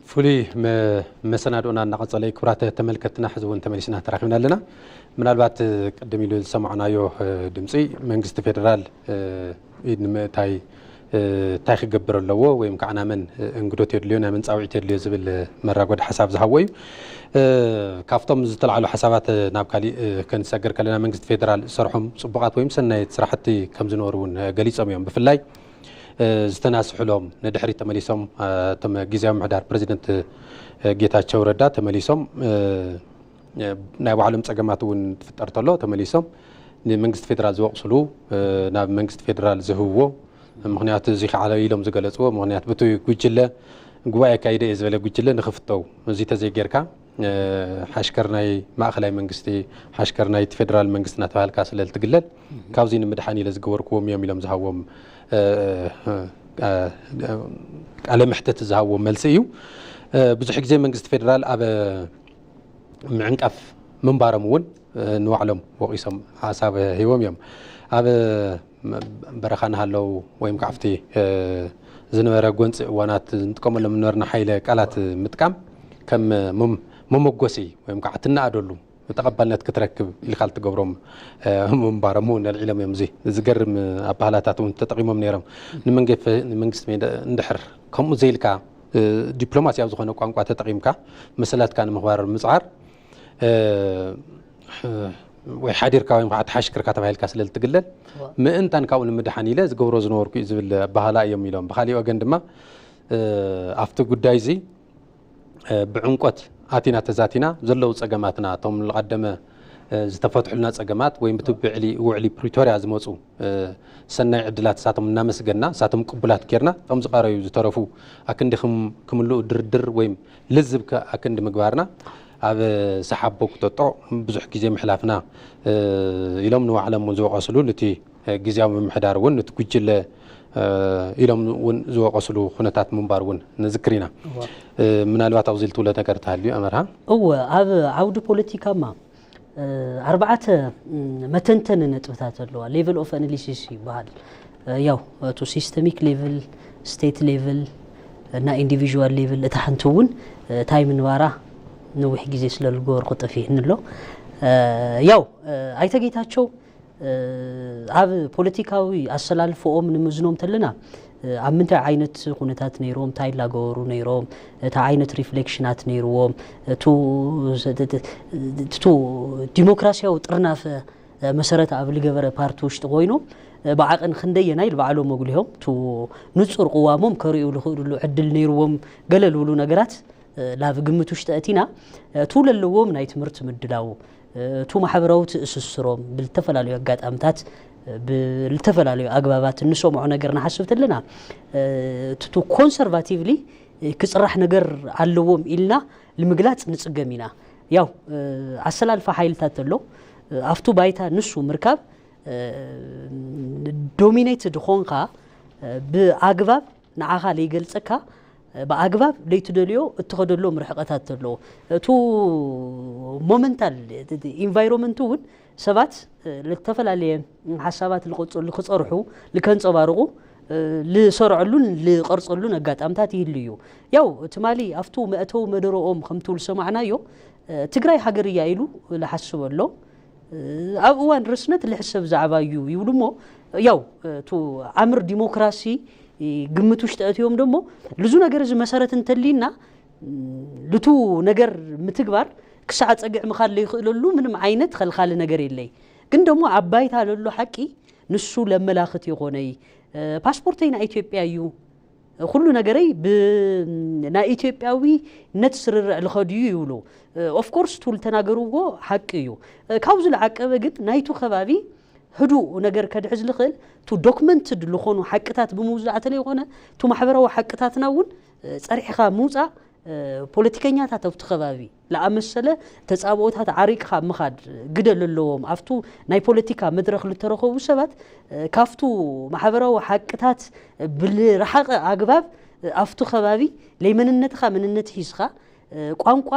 ፍሉይ መ-፣ መሰናድኦና እናቐጸለ እዩ። ክቡራት ተመልከትና፣ ሕዚ እውን ተመሊስና ተራኺብና ኣለና። ምናልባት ቅድም ኢሉ ዝሰማዕናዮ፣ እ፣ ድምፂ መንግስቲ ፌደራል፣ እ፣ ኢድ ንምእታይ፣ እ፣ እንታይ ክገብር ኣለዎ ወይም ከዓ ናመን፣ እ፣ እንግዶት የድልዮ፣ ናመን ፃውዒት የድልዮ ዝብል፣ እ፣ መራጎዲ ሓሳብ ዝሃቦ እዩ። እ፣ ካብቶም ዝተልዓሉ ሓሳባት፣ እ፣ ናብ ካሊእ፣ እ፣ ክንሰገር ከለና መንግስቲ ፌደራል ዝሰርሖም ፅቡቓት ወይም ሰናየት ስራሕቲ ከም ዝነበሩ እውን፣ እ፣ ገሊፆም እዮም። ብፍላይ እ፣ ዝተናስሕሎም ንድሕሪት ተመሊሶም፣ እ፣ እቶም ግዝያዊ ምሕዳር ፕረዚደንት፣ እ፣ ጌታቸው ረዳ ተመሊሶም፣ እ፣ እ፣ ናይ ባዕሎም ጸገማት እውን ትፍጠር ተሎ ተመሊሶም ንመንግስቲ ፌደራል ዝወቕስሉ፣ እ፣ ናብ መንግስቲ ፌደራል ዝህብዎ ምኽንያት እዚ ከዓ ኢሎም ዝገለጽዎ ምኽንያት ብቲ ጉጅለ ጉባኤ ኣካይደ እየ ዝበለ ጉጅለ ንኽፍተው እዚ ተዘይጌርካ፣ እ፣ ሓሽከር ናይ ማእኸላይ መንግስቲ፣ ሓሽከር ናይቲ ፌደራል መንግስቲ እናተባሃልካ ስለ እትግለል ካብዚ ንምድሓን ኢለ ዝገበርክዎም እዮም ኢሎም ዝሃብዎም፣ እ፣ እ፣ እ፣ ቃለ መሕተት ዝሃብዎም መልሲ እዩ። እ፣ ብዙሕ ግዜ መንግስቲ ፌደራል ኣብ ምዕንቃፍ ምንባሮም እውን፣ እ፣ ንባዕሎም ወቒሶም ሓሳብ ሂቦም እዮም። ኣብ በረኻ እናሃለዉ ወይም ከዓ ኣብቲ፣ እ፣ ዝነበረ ጎንፂ እዋናት ንጥቀመሎም ዝነበርና ሓይለ ቃላት ምጥቃም ከም መም-፣ መመጎሲ ወይም ከዓ ትነኣደሉ ተቐባልነት ክትረክብ ኢልካ ልትገብሮም፣ እ፣ ምንባሮም እውን ኣልዒሎም እዮም። እዚ ዝገርም ኣባህላታት እውን ተጠቒሞም ነይሮም። ንመንገፍ-፣ ንመንግስቲ ሜዳ እንድሕር ከምኡ ዘይልካ፣ እ፣ ዲፕሎማሲያዊ ዝኾነ ቋንቋ ተጠቒምካ መሰላትካ ንምኽባር ምጽዓር፣ እ፣ ወይ ሓዲርካ ወይም ከዓ ተሓሽክርካ ተባሂልካ ስለ ልትግለል፣ ዋ። ምእንታን ካብኡ ንምድሓን ኢለ ዝገብሮ ዝነበርኩ እዩ ዝብል ኣባህላ እዮም ኢሎም። ብኻሊእ ወገን ድማ፣ እ፣ ኣብቲ ጉዳይ እዚ፣ እ፣ ብዕምቆት ኣቲና ተዛቲና ዘለዉ ጸገማትና፣ እቶም ዝቐደመ፣ እ፣ ዝተፈትሑልና ጸገማት ወይም ብቲ ብዕሊ-፣ ውዕሊ ፕሪቶርያ ዝመጹ፣ እ፣ ሰናይ ዕድላት እሳቶም እናመስገና፣ እሳቶም ቅቡላት ጌርና፣ እቶም ዝቐረዩ ዝተረፉ ኣክንዲ ክም-፣ ክምልኡ ድርድር ወይም ልዝብ ከ-፣ ኣክንዲ ምግባርና ኣብ ሰሓቦ ክጠጦ ብዙሕ ግዜ ምሕላፍና፣ እ፣ ኢሎም ንባዕሎም እውን ዝወቐስሉ፣ ነቲ ግዝያዊ ምምሕዳር እውን ነቲ ጉጅለ፣ እ፣ ኢሎም እውን ዝወቐስሉ ኩነታት ምንባር እውን ንዝክር ኢና። እዋ። እ፣ ምናልባት ኣብዚ ልትብሎ ነገር ተሃልዩ ኣመርሃ? እወ፣ ኣብ ዓውዲ ፖለቲካማ፣ እ፣ ኣርባዕተ፣ ም፣ መተንተኒ ነጥብታት ኣለዋ። ሌቨል ኦፍ ኣናሊሲስ ይበሃል። እ፣ ያው፣ እቱ ሲስተሚክ ሌቭል፣ ስቴት ሌቭል እና ኢንዲቪዥዋል ሌቭል፣ እታ ሓንቲ እውን፣ እ፣ እንታይ ምንባራ ነዊሕ ግዜ ስለ ዝገበርኩ ጠፊእኒ ኣሎ። እ፣ ያው፣ እ፣ ኣይተ ጌታቸው፣ እ፣ ኣብ ፖለቲካዊ ኣሰላልፎኦም ንምዝኖም ተለና፣ እ፣ ኣብ ምንታይ ዓይነት ኩነታት ነይሮም፣ እንታይ ላገበሩ ነይሮም፣ እንታይ ዓይነት ሪፍሌክሽናት ነይርዎም፣ እቱ፣ እቱ ዲሞክራሲያዊ ጥርናፈ መሰረት ኣብ ልገበረ ፓርቲ ውሽጢ ኮይኖም፣ ብዓቕን ክንደየናይ ልባዕሎም መጉሊሆም፣ እቱ ንጹር ቅዋሞም ከርእዩ ልኽእሉሉ ዕድል ነይርዎም፣ ገለ ልብሉ ነገራት፣ እ፣ ላብ ግምት ውሽጢ ኣእቲና፣ እ፣ እቱ ለለዎም ናይ ትምህርቲ ምድላው፣ እ፣ እቱ ማሕበራዊ ትእስስሮም ብልተፈላለዩ ኣጋጣምታት፣ እ፣ ብልተፈላለዩ ኣግባባት እንሰምዖ ነገር ንሓስብ ተለና፣ እ፣ እቱ ኮንሰርቫቲቭሊ፣ እ፣ ክጽራሕ ነገር ኣለዎም ኢልና ንምግላጽ ንጽገም ኢና። ያው፣ እ፣ ኣሰላልፋ ሓይልታት ተሎ፣ እ፣ ኣብቱ ባይታ ንሱ ምርካብ፣ እ፣ ዶሚኔትድ ኾንካ፣ እ፣ ብኣግባብ ንዓኻ ለይገልጸካ፣ እ፣ ብኣግባብ ለይትደልዮ እትኸደሎም ርሕቐታት ተሎ። እቱ ሞመንታል ኢንቫይሮመንት እውን ሰባት፣ እ፣ ልተፈላለየ ሓሳባት ልቐጽሉ፣ ክጸርሑ፣ ልከንጸባርቑ፣ እ፣ ልሰርዐሉን ልቐርጸሉን ኣጋጣምታት ይህሉ እዩ። ያው፣ ትማሊ ኣብቱ መእተዊ መደረኦም ከምቱ ልሰማዕናዮ፣ እ፣ ትግራይ ሃገር እያ ኢሉ ልሓስብ ኣሎ። እ፣ ኣብ እዋን ርስነት ልሕሰብ ዛዕባ እዩ ይብሉ እሞ፣ ያው፣ እ፣ እቱ ኣምር ዲሞክራሲ፣ እ፣ ግምት ውሽጢ ኣእትዮም ደሞ፣ ልዙ ነገር እዚ መሰረት እንተሊና፣ ም፣ ልቱ ነገር ምትግባር ክሳዕ ጸግዕ ምኻድ ለይኽእለሉ ምንም ዓይነት ኸልኻሊ ነገር የለይ። ግን ደሞ ኣብ ባይታ ለሎ ሓቂ ንሱ ለመላኽት ይኾነይ። እ፣ ፓስፖርተይ ናይ ኢትዮጵያ እዩ። ኩሉ ነገረይ ብ-፣ ናይ ኢትዮጵያዊነት ስርርዕ ልኸድ እዩ ይብሉ። እ፣ ኦፍ ኮርስ፣ እቱ ልተናገርዎ ሓቂ እዩ። እ፣ ካብዚ ልዓቀበ ግን ናይቱ ከባቢ ህዱእ ነገር ከድሕዝ ልኽእል፣ እቱ ዶክመንትድ ልኾኑ ሓቅታት ብምውዛዕ ተለይኾነ፣ እቱ ማሕበራዊ ሓቅታትና እውን፣ እ፣ ጸሪሕኻ ምውጻእ፣ እ፣ ፖለቲከኛታት ኣብቲ ከባቢ ለኣመሰለ ተጻብኦታት ዓሪቅኻ ምኻድ ግደ ለለዎም። ኣብቱ ናይ ፖለቲካ መድረኽ ልተረኸቡ ሰባት፣ እ፣ ካፍቱ ማሕበራዊ ሓቅታት ብልረሓቐ ኣግባብ፣ እ፣ ኣብቱ ከባቢ ለይመንነትኻ መንነት ሒዝኻ፣ እ፣ ቋንቋ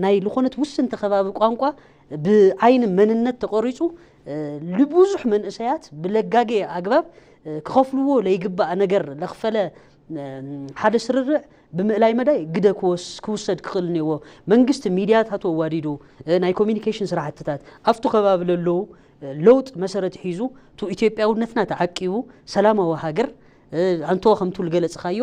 ናይ ልኾነት ውስንቲ ከባቢ ቋንቋ ብዓይኒ መንነት ተቖሪጹ፣ እ፣ ልብዙሕ መንእሰያት ብለጋጌ ኣግባብ፣ እ፣ ክኸፍልዎ ለይግባእ ነገር ለኽፈለ፣ እ፣ ሓደ ስርርዕ ብምእላይ መዳይ ግደ ክወስ ክውሰድ ክኽእል እኒዎ። መንግስቲ ሚድያታቱ ኣዋዲዱ፣ ናይ ኮሚኒኬሽን ስራሕትታት ኣብቲ ከባቢ ለለዉ ለውጥ መሰረት ሒዙ፣ ቱ ኢትዮጵያውነትና ተዓቂቡ፣ ሰላማዊ ሃገር፣ ኣንቶ ከምቱ ልገለጽኻዮ፣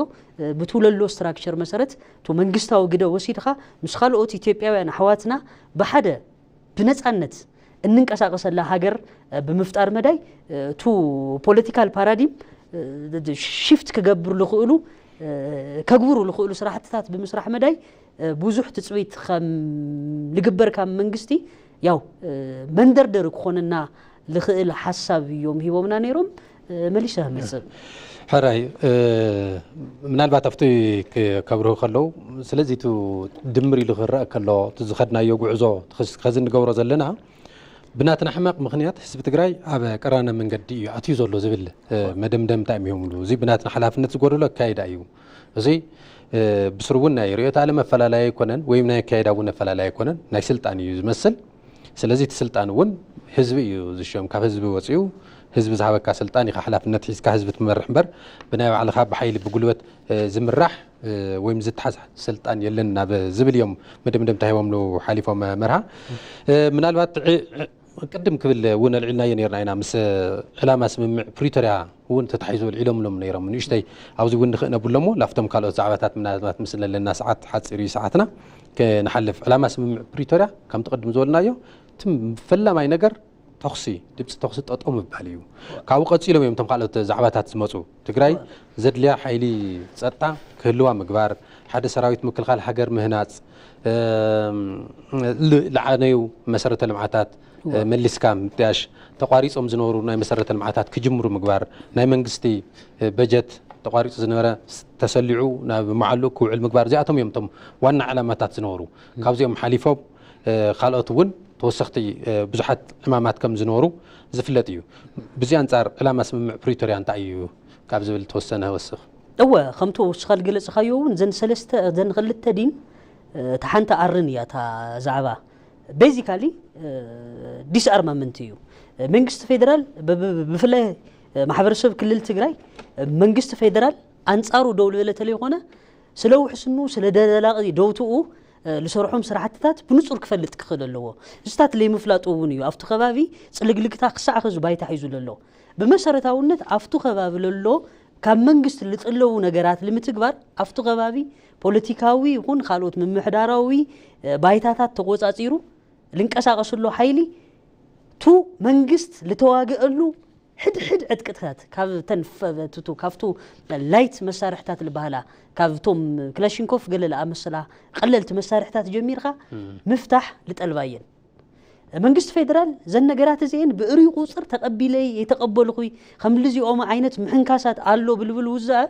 ብቱ ለሎ ስትራክቸር መሰረት ቱ መንግስታዊ ግደ ወሲድኻ ምስ ካልኦት ኢትዮጵያውያን ኣሕዋትና ብሓደ ብነጻነት እንንቀሳቀሰላ ሃገር ብምፍጣር መዳይ፣ ቱ ፖለቲካል ፓራዲም ሽፍት ክገብሩ ልኽእሉ ከግብሩ ልኽእሉ ስራሕትታት ብምስራሕ መዳይ ብዙሕ ትጽቢት ከም ልግበር ካብ መንግስቲ፣ ያው መንደርደሪ ክኾነና ልኽእል ሓሳብ እዮም ሂቦምና ነይሮም። መሊሰ መጽእ። ሕራይ፣ ምናልባት ኣብቲ ከብርሁ ከለዉ፣ ስለዚ እቲ ድምር ኢሉ ክረአ ከሎ፣ እቲ ዝኸድናዮ ጉዕዞ ከዚ ንገብሮ ዘለና ብናትና ሕመቕ ምኽንያት ህዝቢ ትግራይ ኣብ ቀራነ መንገዲ እዩ ኣትዩ ዘሎ ዝብል መደምደምታ እዮም ይህብሉ። እዚ ብናትና ሓላፍነት ዝጎደሎ ኣካይዳ እዩ። እዚ ብስሩ እውን ናይ ርእዮተ ዓለም ኣፈላላይ ኣይኮነን፣ ወይም ናይ ኣካይዳ እውን ኣፈላላይ ኣይኮነን፣ ናይ ስልጣን እዩ ዝመስል። ስለዚ እቲ ስልጣን እውን ህዝቢ እዩ ዝሸም። ካብ ህዝቢ ወፂኡ ህዝቢ ዝሃበካ ስልጣን ኢኻ ሓላፍነት ሒዝካ ህዝቢ ትመርሕ እምበር፣ ብናይ ባዕልኻ ብሓይሊ ብጉልበት ዝምራሕ ወይም ዝተሓዝ ስልጣን የለን ናብ ዝብል እዮም መደምደምታ ሂቦምሉ ሓሊፎም መርሃ። ምናልባት ቅድም ክብል እውን ኣልዒልናዮ ነርና ኢና፣ ምስ ዕላማ ስምምዕ ፕሪቶርያ እውን ተታሒዙ ኣልዒሎምሎም ነይሮም። ንእሽተይ ኣብዚ እውን ንኽእነቡ ኣለሞ፣ ላፍቶም ካልኦት ዛዕባታት ምናልባት ምስ ዘለና ሰዓት ሓፂር እዩ ሰዓትና፣ ክንሓልፍ። ዕላማ ስምምዕ ፕሪቶርያ ከምቲ ቅድም ዝበልናዮ፣ እቲ ፈላማይ ነገር ተኹሲ፣ ድምፂ ተኹሲ ጠጠው ምባል እዩ። ካብኡ ቀፂሎም እዮም እቶም ካልኦት ዛዕባታት ዝመፁ። ትግራይ ዘድልያ ሓይሊ ጸጥታ ክህልዋ ምግባር፣ ሓደ ሰራዊት ምክልኻል ሃገር ምህናፅ፣ ለዓነዩ መሰረተ ልምዓታት መሊስካ ምጥያሽ፣ ተቋሪጾም ዝነበሩ ናይ መሰረተ ልምዓታት ክጅምሩ ምግባር፣ ናይ መንግስቲ በጀት ተቋሪጹ ዝነበረ ተሰሊዑ ናብ መዓሉ ክውዕል ምግባር፣ እዚኣቶም እዮም እቶም ዋና ዕላማታት ዝነበሩ። ካብዚኦም ሓሊፎም ካልኦት እውን ተወሰኽቲ ብዙሓት ዕማማት ከም ዝነበሩ ዝፍለጥ እዩ። ብዚ ኣንጻር ዕላማ ስምምዕ ፕሪቶርያ እንታይ እዩ ካብ ዝብል ተወሰነ ወስኽ። እወ፣ ከምቲ ውስኻ ዝገለጽኻዮ እውን ዘን ሰለስተ፣ ዘን ክልተ ዲን፣ እታ ሓንቲ ኣርን እያ እታ ዛዕባ። ቤዚካሊ ዲስኣርማመንት እዩ። መንግስቲ ፌደራል ብ-፣ ብ-፣ ብፍላይ ማሕበረሰብ ክልል ትግራይ መንግስቲ ፌደራል ኣንጻሩ ደው ዝበለ ተለይኮነ ስለ ውሕስኑ ስለ ደላቂ ደውትኡ ዝሰርሖም ስራሕትታት ብንጹር ክፈልጥ ክኽእል ኣለዎ። እዚታት ለይምፍላጡ እውን እዩ ኣብቲ ከባቢ ጽልግልግታ ክሳዕ ኸዚ ባይታ ሒዙ ዘሎ። ብመሰረታውነት ኣብቲ ከባቢ ለሎ ካብ መንግስቲ ልጥለቡ ነገራት ልምትግባር ኣብቲ ከባቢ ፖለቲካዊ ይኹን ካልኦት ምምሕዳራዊ ባይታታት ተቆጻጺሩ ልንቀሳቀስሎ ሓይሊ ቱ መንግስት ልተዋግአሉ ሕድሕድ ዕጥቅታት ካብ ተን ፈ-፣ ቱ-፣ ቱ-፣ ካብቱ ላይት መሳርሕታት ልበሃላ ካብቶም ክላሽንኮፍ ገለ ልኣመሰላ ቀለልቲ መሳርሕታት ጀሚርካ ምፍታሕ ልጠልባየን። መንግስቲ ፌደራል ዘን ነገራት እዚኤን ብእርዩ ቁፅር ተቐቢለይ የተቐበልኹይ ከም ልዚኦም ዓይነት ምሕንካሳት ኣሎ ብልብል ውዛእ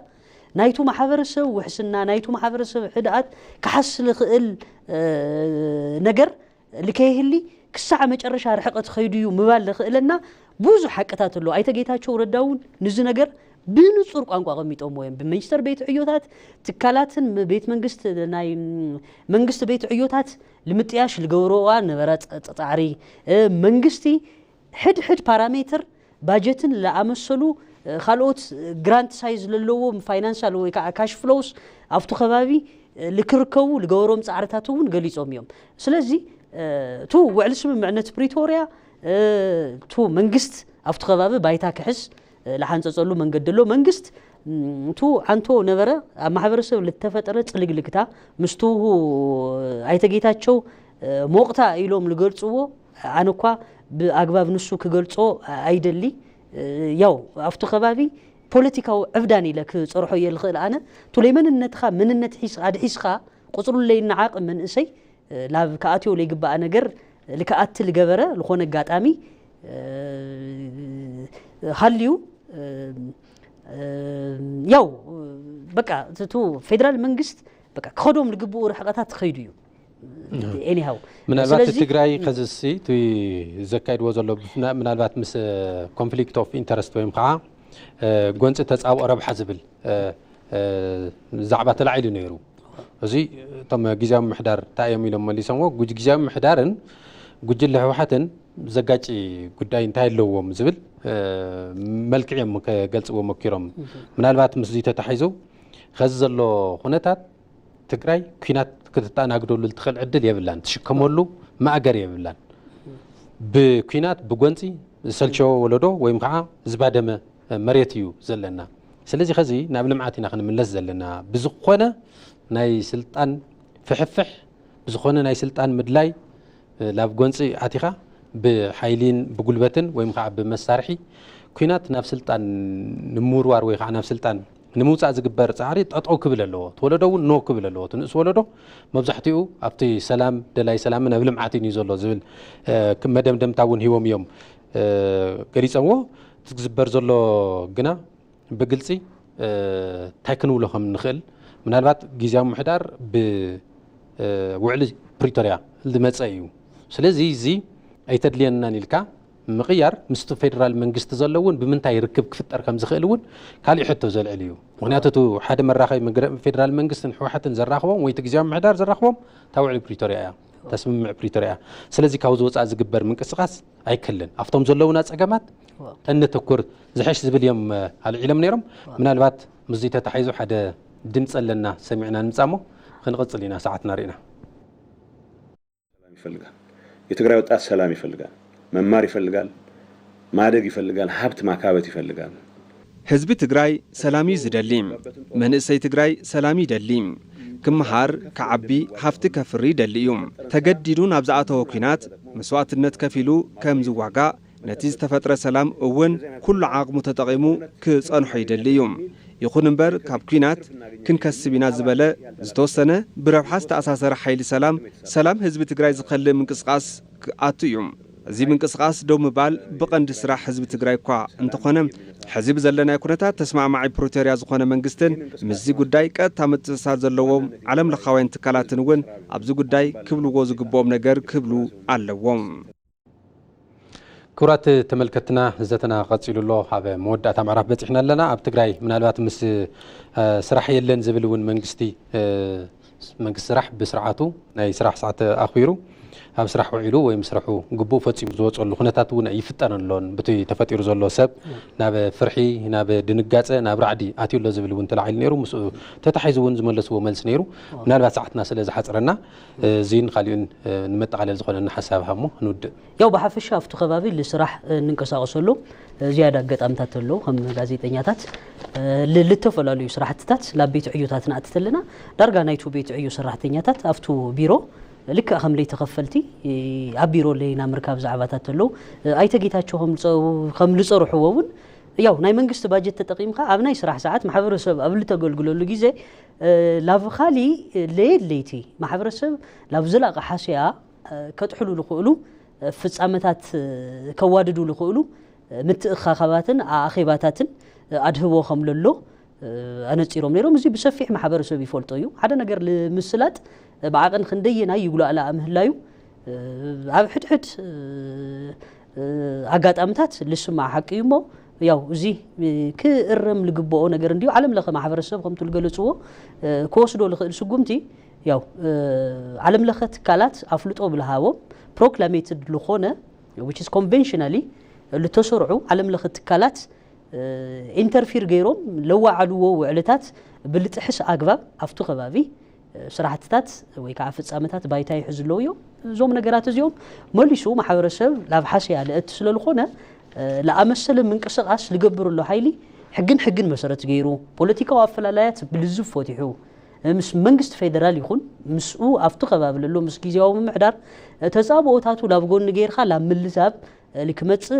ናይቱ ማሕበረሰብ ውሕስና ናይቱ ማሕበረሰብ ሕድኣት ክሓስ ልኽእል ነገር ልከይህሊ ክሳዕ መጨረሻ ርሕቀት ኸይዱ እዩ ምባል ልኽእለና ብዙሕ ሓቅታት ኣሎ። ኣይተ ጌታቸው ረዳ እውን ንዚ ነገር ብንጹር ቋንቋ ኣቐሚጦምዎ እዮም። ብሚኒስተር ቤት ዕዮታት ትካላትን ም-፣ ቤት መንግስት ናይ ም-፣ መንግስቲ ቤት ዕዮታት ልምጥያሽ ልገብረዋ ነበረ ጸ-፣ ጸ-፣ ጻዕሪ፣ እ፣ መንግስቲ ሕድ ሕድ ፓራሜተር ባጀትን ለኣመሰሉ፣ እ፣ ካልኦት፣ እ፣ ግራንት ሳይዝ ለለዎም ፋይናንሻል ወይ ከዓ ካሽ ፍሎውስ ኣብቱ ከባቢ፣ እ፣ ልክርከቡ ልገበሮም ጻዕርታት እውን ገሊጾም እዮም። ስለዚ፣ እ፣ እቱ ውዕል ስምምዕነት ፕሪቶርያ፣ እ፣ እቱ መንግስት ኣብቱ ከባቢ ባይታ ክሕዝ፣ እ፣ ልሓንጸጸሉ መንገዲ ኣሎ። መንግስት፣ ም፣ እቱ ዓንቶ ነበረ ኣብ ማሕበረሰብ ልተፈጠረ ጽልግልግታ ምስቱ ኣይተ ጌታቸው፣ እ፣ ሞቕታ ኢሎም ልገልጽዎ ኣነ እኳ ብኣግባብ ንሱ ክገልጾ ኣይደሊ። ያው ኣብቱ ከባቢ ፖለቲካዊ ዕብዳን ኢለ ክጸርሖ እየ ልኽእል ኣነ። ቱለይ መንነትኻ መንነት ሒዝ-፣ ኣድሒዝካ ቁጽሩ ለይነዓቕ መንእሰይ ላብ ክኣትዮ ለይግባኣ ነገር ልክኣቲ ልገበረ ልኾነ ኣጋጣሚ ሃልዩ ያው በቃ እቱ ፌደራል መንግስት በቃ ክኸዶም ልግብኡ ርሕቐታት ትኸይዱ እዩ። ኤኒሃው ምናልባት ስለዚ ትግራይ ከዝሲ እቲ ዘካይድዎ ዘሎ ብፍና-፣ ምናልባት ምስ ኮንፍሊክት ኦፍ ኢንተረስት ወይም ከዓ እ፣ ጎንፂ ተፃብኦ ረብሓ ዝብል እ፣ እ፣ ዛዕባ ተላዒሉ ነይሩ። እዚ እቶም ግዝያዊ ምሕዳር እንታይ እዮም ኢሎም መሊሶምዎ? ጉጅ-፣ ግዝያዊ ምሕዳርን ጉጅለ ህወሓትን ዘጋጭ ጉዳይ እንታይ ኣለዎም ዝብል እ፣ መልክዕ እዮም ክገልፅዎ ሞኪሮም። ምናልባት ምስዚ ተታሒዙ ከዚ ዘሎ ኩነታት ትግራይ ኲናት ክትኣናግደሉ እትኽእል ዕድል የብላን፣ ትሽከመሉ ማእገር የብላን። ብኲናት ብጎንፂ ዝሰልቸወ ወለዶ ወይም ከዓ ዝባደመ መሬት እዩ ዘለና። ስለዚ ኸዚ ናብ ልምዓት ኢና ክንምለስ ዘለና። ብዝኾነ ናይ ስልጣን ፍሕፍሕ፣ ብዝኾነ ናይ ስልጣን ምድላይ ናብ ጎንፂ ኣቲኻ ብሓይሊን ብጉልበትን ወይም ከዓ ብመሳርሒ ኲናት ናብ ስልጣን ንምውርዋር ወይ ከዓ ናብ ስልጣን ንምውፃእ ዝግበር ፃዕሪ ጠጠው ክብል ኣለዎ። እቲ ወለዶ እውን ኖ ክብል ኣለዎ። እቲ ንእስ ወለዶ መብዛሕትኡ ኣብቲ ሰላም፣ ደላይ ሰላምን ኣብ ልምዓትን እዩ ዘሎ ዝብል መደምደምታ እውን ሂቦም እዮም ገሊፀምዎ። እቲ ዝግበር ዘሎ ግና ብግልፂ እንታይ ክንብሎ ከም ንኽእል፣ ምናልባት ግዝያዊ ምምሕዳር ብውዕሊ ፕሪቶርያ ዝመፀ እዩ። ስለዚ እዚ ኣይተድልየናን ኢልካ ምቕያር ምስቲ ፌደራል መንግስቲ ዘሎ እውን ብምንታይ ርክብ ክፍጠር ከም ዝኽእል እውን ካሊእ ሕቶ ዘልዕል እዩ። ምክንያቱ እቲ ሓደ መራኸቢ መግረ- ፌደራል መንግስትን ህወሓትን ዘራኽቦም ወይ እቲ ግዝያዊ ምምሕዳር ዘራኽቦም እታ ውዕሊ ፕሪቶርያ እያ፣ እታ ስምምዕ ፕሪቶርያ እያ። ስለዚ ካብዚ ወፃኢ ዝግበር ምንቅስቃስ ኣይክልን። ኣብቶም ዘለውና ፀገማት ተነተኩር ዝሐሽ ዝብል እዮም ኣልዒሎም ነይሮም። ምናልባት ምስዚ ተታሒዙ ሓደ ድምፂ ኣለና ሰሚዕና ንምፃሞ ክንቕፅል ኢና ሰዓትና ርኢና። ሰላም ይፈልጋል። የትግራይ ወጣት ሰላም ይፈልጋል። መማር ይፈልጋል። ማደግ ይፈልጋል። ሀብት ማካበት ይፈልጋል። ህዝቢ ትግራይ ሰላም እዩ ዝደሊ። መንእሰይ ትግራይ ሰላም ይደሊ። ክመሃር፣ ክዓቢ፣ ሃፍቲ ከፍሪ ይደሊ እዩ። ተገዲዱ ናብ ዝኣተወ ኲናት መስዋእትነት ከፊሉ ከም ዝዋጋእ፣ ነቲ ዝተፈጥረ ሰላም እውን ኩሉ ዓቕሙ ተጠቒሙ ክጸንሖ ይደሊ እዩ። ይኹን እምበር ካብ ኲናት ክንከስብ ኢና ዝበለ ዝተወሰነ ብረብሓ ዝተኣሳሰረ ሓይሊ ሰላም፣ ሰላም ህዝቢ ትግራይ ዝኸልእ ምንቅስቓስ ክኣቱ እዩ። እዚ ምንቅስቓስ ደው ምባል ብቐንዲ ስራሕ ህዝቢ ትግራይ እኳ እንተኾነ፣ ሕዚ ብዘለናዮ ኩነታት ተስማዕማዒ ፕሪቶርያ ዝኾነ መንግስትን ምስዚ ጉዳይ ቀጥታ ምትእስሳር ዘለዎም ዓለም ለኻውያን ትካላትን እውን ኣብዚ ጉዳይ ክብልዎ ዝግብኦም ነገር ክብሉ ኣለዎም። ክቡራት ተመልከትና፣ ዘተና ቀፂሉ ኣሎ። ኣብ መወዳእታ ምዕራፍ በፂሕና ኣለና። ኣብ ትግራይ ምናልባት ምስ ስራሕ የለን ዝብል እውን መንግስቲ መንግስቲ ስራሕ ብስርዓቱ ናይ ስራሕ ሰዓት ኣኽቢሩ ኣብ ስራሕ ውዒሉ ወይ ስርሑ ግቡእ ፈፂሙ ዝወፀሉ ኩነታት እውን ኣይፍጠርን ኣሎን። ብቲ ተፈጢሩ ዘሎ ሰብ ናብ ፍርሒ፣ ናብ ድንጋፀ፣ ናብ ራዕዲ ኣትዩ ኣሎ ዝብል እውን ተላዒሉ ነይሩ። ምስኡ ተታሒዙ እውን ዝመለስዎ መልሲ ነይሩ። ምናልባት ሰዓትና ስለ ዝሓፅረና እዚን ካሊኡን ንመጠቓለል ዝኾነና ሓሳብ ሃሞ ንውድእ። ያው ብሓፈሻ ኣብቲ ከባቢ ልስራሕ እንንቀሳቐሰሉ ዝያዳ ኣጋጣምታት ኣለዉ። ከም ጋዜጠኛታት ል- ልተፈላለዩ ስራሕትታት ናብ ቤት ዕዮታት ንኣትተለና ዳርጋ ናይቱ ቤት ዕዮ ሰራሕተኛታት ኣብቱ ቢሮ ልክዕ ከም ለይተኸፈልቲ ኣብ ቢሮ ለይና ምርካብ ዛዕባታት ኣለዉ። ኣይተ ጌታቸው ከም ዝፀ- ከም ዝፀርሕዎ እውን ያው ናይ መንግስቲ ባጀት ተጠቂምካ ኣብ ናይ ስራሕ ሰዓት ማሕበረሰብ ኣብ ልተገልግለሉ ግዜ ላብ ካሊ ለየት ለይቲ ማሕበረሰብ ላብ ዝላቐ ሓስያ ከጥሕሉ ዝኽእሉ ፍጻመታት ከዋድዱ ዝኽእሉ ምትእኻኻባትን ኣኼባታትን ኣድህቦ ከም ለሎ ኣነጺሮም ነይሮም። እዚ ብሰፊሕ ማሕበረሰብ ይፈልጦ እዩ። ሓደ ነገር ንምስላጥ ብዓቐን ክንደየናይ ይጉላእላኣ ምህላዩ ኣብ ሕድሕድ ኣጋጣምታት ልስማዕ ሓቂ እዩ እሞ ያው እዚ ክእረም ልግብኦ ነገር እንድዩ። ዓለም ለኸ ማሕበረሰብ ከምቱ ልገለፅዎ ክወስዶ ልኽእል ስጉምቲ ያው ዓለም ለኸ ትካላት ኣፍልጦ ብልሃቦም proclamated ልኾነ which is conventionally ልተሰርዑ ዓለም ለኸ ትካላት ኢንተርፊር ገይሮም ለዋዓልዎ ውዕልታት ብልጥሕስ ኣግባብ ኣብቱ ከባቢ ስራሕትታት ወይ ከዓ ፍፃመታት ባይታ ይሕዙ ኣለዉ እዮም። እዞም ነገራት እዚኦም መሊሱ ማሕበረሰብ ላብ ሓስያ ልእቲ ስለልኾነ ለኣመሰለ ምንቅስቃስ ልገብር ኣሎ ሓይሊ ሕግን ሕግን መሰረት ገይሩ ፖለቲካዊ ኣፈላላያት ብልዝብ ፈቲሑ ምስ መንግስቲ ፌደራል ይኹን ምስኡ ኣብቲ ከባቢ ለሎ ምስ ግዜያዊ ምምሕዳር ተፃብኦታቱ ላብ ጎኒ ገይርካ ላብ ምልዛብ ልክመፅእ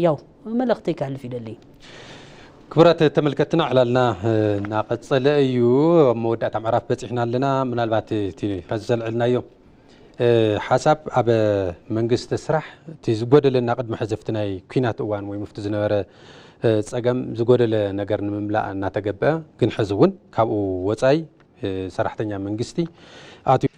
ያው መልእኽተይ ከሕልፍ ይደሊ። ክቡራት ተመልከትና ዕላልና እናቐፀለ እዩ። ኣብ መወዳእታ ምዕራፍ በፂሕና ኣለና። ምናልባት እቲ ሕዚ ዘልዕልናዮ ሓሳብ ኣብ መንግስቲ ስራሕ እቲ ዝጎደለና ቅድሚ ሕዚ ኣብቲ ናይ ኲናት እዋን ወይ ምፍቲ ዝነበረ ፀገም ዝጎደለ ነገር ንምምላእ እናተገበአ ግን ሕዚ እውን ካብኡ ወፃኢ ሰራሕተኛ መንግስቲ ኣትዩ